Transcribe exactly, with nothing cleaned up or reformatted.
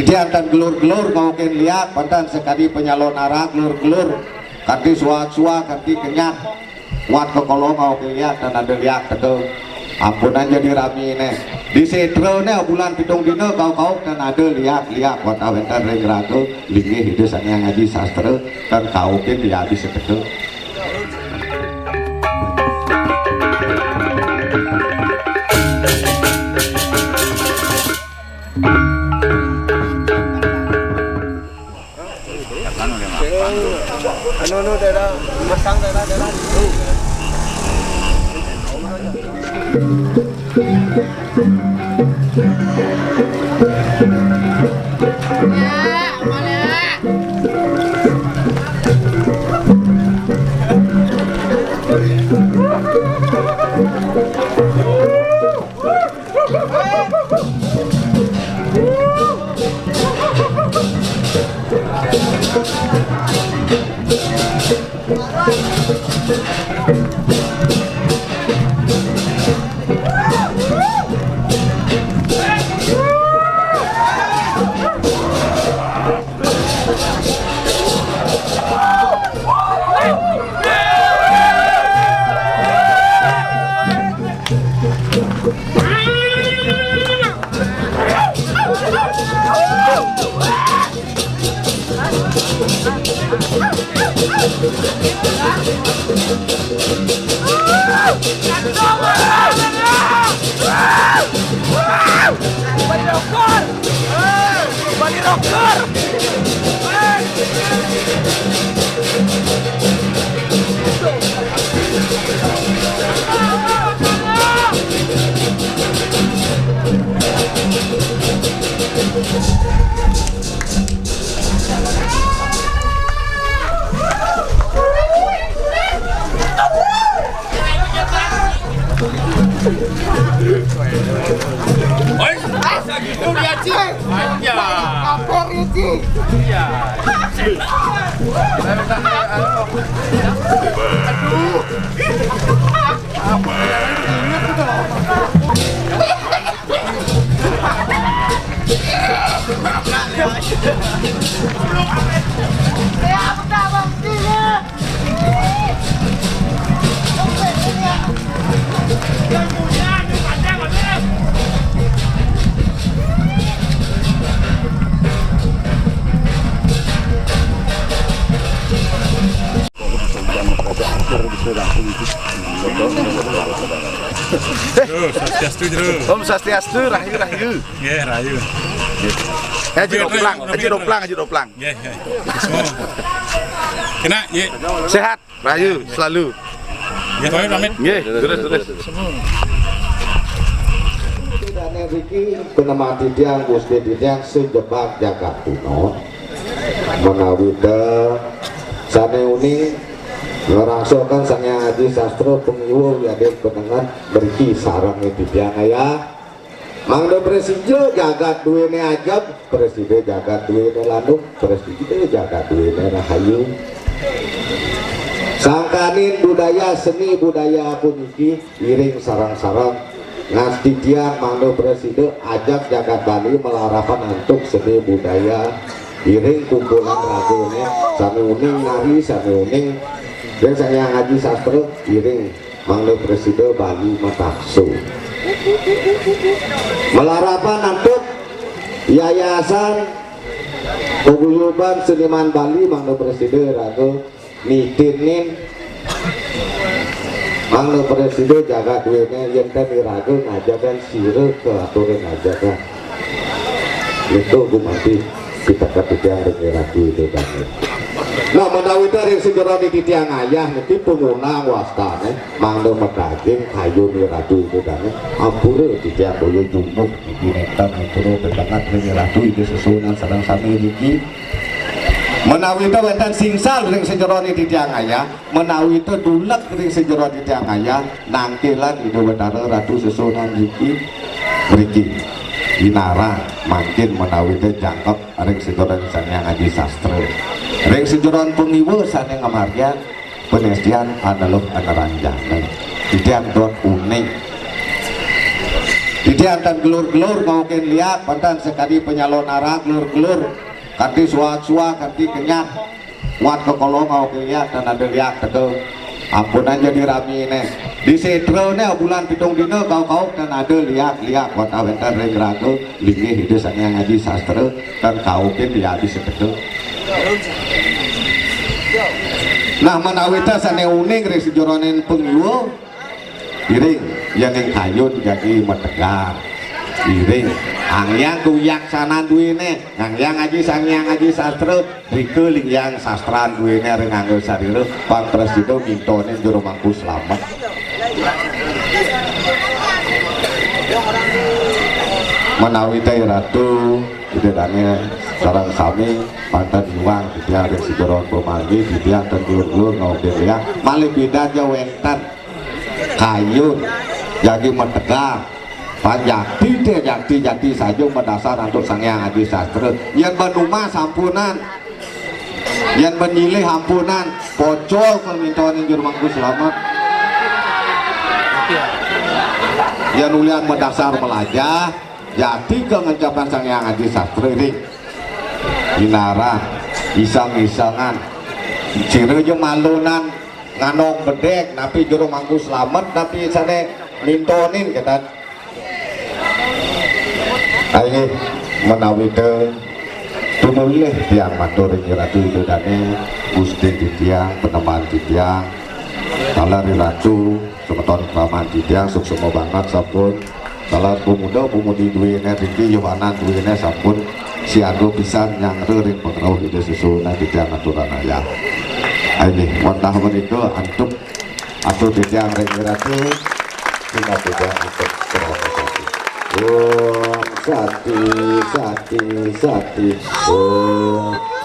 Titiang tan gelur-gelur ngaukin liak, banten sakadi panyalon arang gelur-gelur, kanti suak-suak, kanti kenyat. Wat ka kolong ngaukin liak, tan ada liak teka. Ampunang jadi rami né. Di sétra né bulan pitung dina kau-kau tan ada liak-liak, wat wénten ring raga, linggih Ida Sang Hyang Aji Sastra, tan kaukin dia habis teka. Anu, anu, daerah, masang daerah, daerah. Oi, gitu dia, Ci. Iya. Apa, Ci? Iya. Aduh. Apa? Jero, Swastiastu, Jero. Om Swastiastu, rahayu, rahayu. Nggih, rahayu. Eh, Haji Doplang, Haji Doplang, Haji Doplang. Nggih, nggih. Semua. Kena, nggih. Sehat, rahayu selalu. Nggih, pamit, pamit. Nggih, terus, terus. Dane riki penemati tiang, Gusti tiang, sejebak jagat kuno. Menawi ta sané uning ngrangsokan Sang Hyang Aji Sastra pangiwa wiadin panengen mriki sareng titiang ayah. Mangda prasida jagat duéné ajeg, prasida jagat duéné landuh, prasida jagat duéné rahayu. Sangkaning budaya seni budaya puniki iring sareng-sareng ngastitiang mangda prasida ajeg jagat Bali malarapan antuk seni budaya iring kumpulan ragané sané uning nari, sané uning ring Sang Hyang Aji Sastra iring mangda prasida Bali mataksu. Malarapan antuk Yayasan Paguyuban Seniman Bali mangda prasida raga nitinin mangda prasida jagat duéné yén ten iraga ngajegang sira kaaturin ajegang. Itu gumanti pitaka titiang ring iratu ida dané. Nah, menawi ta ring sajeroning titiang ayah niki pangunang wastané mangda madaging kayun iratu ida dané. Ampura titiang boya jumbuh niki nénten ampura pepengat ring iratu ida sesuunan sareng sami niki. Menawi ta wénten singsal ring sajeroning titiang ayah, menawi ta duleg ring sajeroning titiang ayah, nangkilang Ida Betara Ratu sesuunan riki, mriki. Inarang mangkin menawi ta jangkep ring sajeroning Sang Hyang Aji Sastra. Ring sajeroning pangiwa sané ngamargiang panestian aneluh aneranjana. Titiang dot uning. Ida anten gelur-gelur ngaukin liak, panten sakadi panyalonara gelur-gelur, kanti suak-suak, kanti kenyat. Wat ka kolong ngaukin liak, tan ada liak teka. Ampunang jadi rami né. Di sétra né bulan pitung dina kau-kau tan ada liak-liak, wat wénten ring raga, linggih Ida Sang Hyang Aji Sastra, tan kaukin liak di sétra. Nah, ménawi ta sané uning ring sajeroning pangiwa, iring, yén ing kayun jagi mategar. Iring, angyang kawiyaksanan duéné, ngangyang aji, Sang Hyang Aji Sastra, rika linggihang sastran duéné ring angga sarira, pang prasida mintonin jero mangku slamet. Ménawi ta Ratu, Ida dané sareng sami, panten iwang titiang ring sajeroning pamargi, titiang ten gelur-gelur ngaukin liak, malih pidan ja wénten. Kayun, jagi mategar. Pan jakti té jakti jati saja madasar antuk Sang Hyang Aji Sastra. Yén ban numbas ampunang. Yén ban nyilih ampunang. Pocol pamintonin jero mangku slamet. Yén ulian madasar malajah, jati ka ngencepan Sang Hyang Aji Sastra ring inarah, iseng-isengan. Sira ja malunan nganong bedek, napi jero mangku slamet, napi sané mintonin, kénten. Inggih, ménawi té tumulih tiang matur ring Ratu Ida dané, Gusti titiang, Panembahan titiang, taler Ratu, semeton panembahan titiang, suksma banget sampun. Taler pemuda, pemudi duéné niki, yohanan duéné sampun siaga pisan nyanggra ring pangrauh Ida sesuunan titiang aturang ayah. Inggih, wantah menika antuk atur titiang ring Ratu, sinapuja antuk krana sati. Om Sati, Sati, Sati. Om.